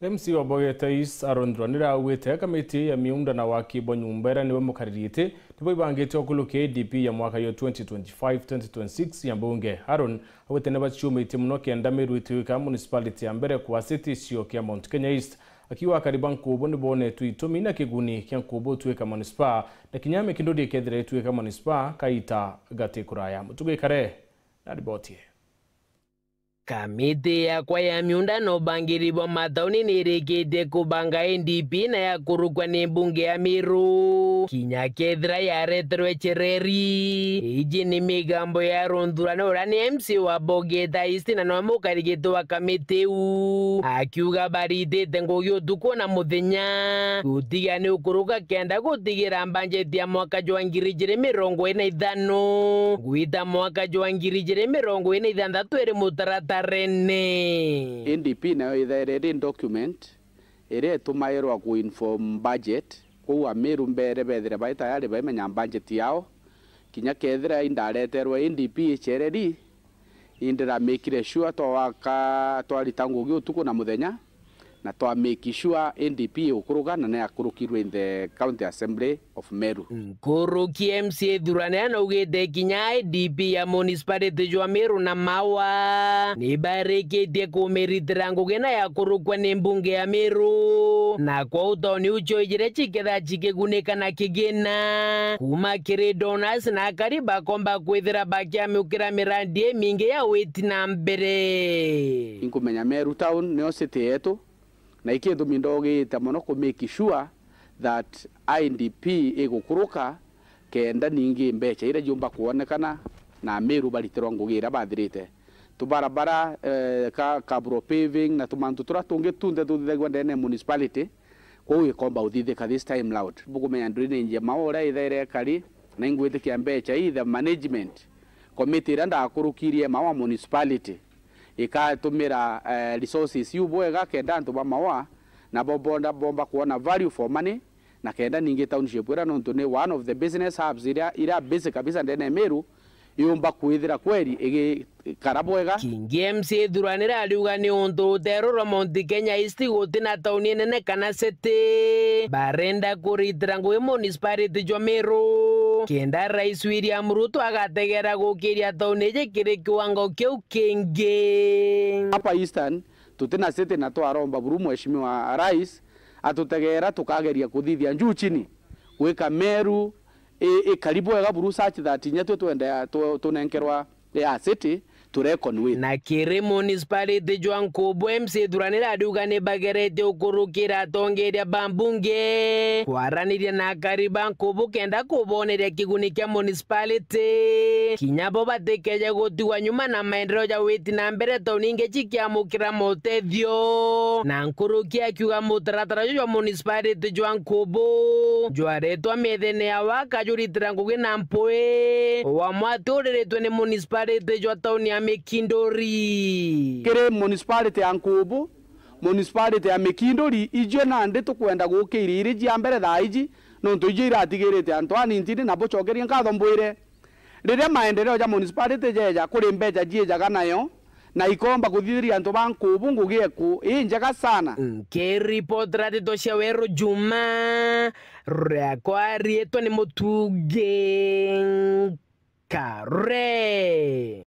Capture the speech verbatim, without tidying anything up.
M C wa Bogeta East, Aaron Thuranira, augite kamiti ya miunda na waki bwa nyumba iria niwe mukariri giti nibo ibangite ukurukia A D P ya mwaka yo twenty twenty-five twenty twenty-six ya mbunge. Aaron augite nibaciumitie mono kenda Meru ituika municipality ya mbere kwa city icio kia Mount Kenya East, akiuga akari ba Nkubu nibonetwe itumi na kiguni kia Nkubu utuika municipal, na kinya Mikinduri ikethira ituika municipal kaita gati kuraya. Mutugi Kare na riboti ii. Kamiti yakwa ya miunda na ubangiri bwa matauni ni irikitie kubanga A D P na ya kurukwa ni mbunge ya Meru, kinya kethira yareterwe chereri. Iji ni migambo ya Aaron Thuranira uria ni M C wa Bogeta East na niwe mukariri giti wa kamiti iu, akiuga baritite ngugi utuku na muthenya gutiga ni ukuruka kenda gutigira mbanjeti ya mwaka jwa ngiri ijiri mirongo iri na ithano gwita mwaka jwa ngiri ijiri mirongo iri na ithanthatu iri mutaratarene. A D P nayo ithaire iri document iria itumairwa ku inform budget, kwou Ameru mbere bethire bai tayari baimenya budget yao. Kinya kethira indareterwe A D P ichereri, indiramikire sure twawaka, twarita ngugi utuku na muthenya, na twa make sure A D P igukuruka na niyakurukirwe in the County Assembly of Meru. Nkuruki M C A Thuranira naugite kinya A D P ya municipality jwa Meru na Maua nibarikitie kumiritira ngugi na yakurukwa ni mbunge ya Meru, na kwou tauni iu cio ijiri cikethira cikigunika na kigina kuma kiri donors na akari bakomba kwithira bakiamiukira mirandi imingi ya witi na mbere. Inkumenya Meru Town niyo city yetu, na iki gitumi ndogite mono ku make sure that A D P igukuruka, kenda ningi mbecha iria jiumba kwonekana na Ameru baritirwa ngugi iria bathirite. Tubarabara, eh, ka, kaburo paving na tumantu turia tungi tunthe tuthithagua ndene ya municipality, kwou ikomba uthithika this time loud. Bukumenya drainage ya Maua uria ithaire ikari, na ingwitikia mbecha ii, the management committee iria ndakurukirie Maua municipality ikatumira, eh, resources iu bwega kenda antu ba Maua nabo bonda bomba kuona value for money, na kenda ningi township iria nontu ni one of the business hubs iria, iria busy kabisa ndene ya Meru, yumba kwithira kweri igikara bwega. Kingi M C A Thuranira ariuga ni untu uterurwa Mount Kenya East guti na tauni inene kana city. Barenda kuritira ngugi municipality jwa Meru kenda Rais William Ruto agategera gukiria tauni iji kiri kiwango kiu kingi. Hapa Eastern tuti na city na twaromba buru Mheshimiwa Rais atutegera tukageria kuthithia njuu chini gwika Meru i, ikari bwega buru such that inya twe twende tu-, tunenkerwa ya city turekonwit. Na kiri municipality jwa Nkubu, M C A Thuranira ariuga ni bagerete ukurukira atongeria ba mbunge kwaraniria na akari ba Nkubu kenda kuboneria kiguni kia municipality, kinya bo batikeje gutigwa nyuma na maendeleo ja witi na mbere tauni ingi cikiamukira motethio. Na nkuruki akiuga mutaratara juju jwa municipality jwa Nkubu jwaretwa methene ya waka juritira ngugi na mpui wa mwati uriritwe ni municipality jwa tauni ya Mikinduri. Kiri municipality ya Nkubu, municipality ya Mikinduri, ijo nandi tukwenda gukiria iri jia mbere thaa iji, nontu ijo iratigirite antu anintini, na bucokerie nkatho mbwire, riria maendeleo ja municipality jeja, kuri mbecha jiejaga nayo, na ikomba kuthithiria antu ba Nkubu ngugi eku injega sana. Nkiripotera ndeto cia Weru Juma, riakwa riitwa ni Mutugi Kare.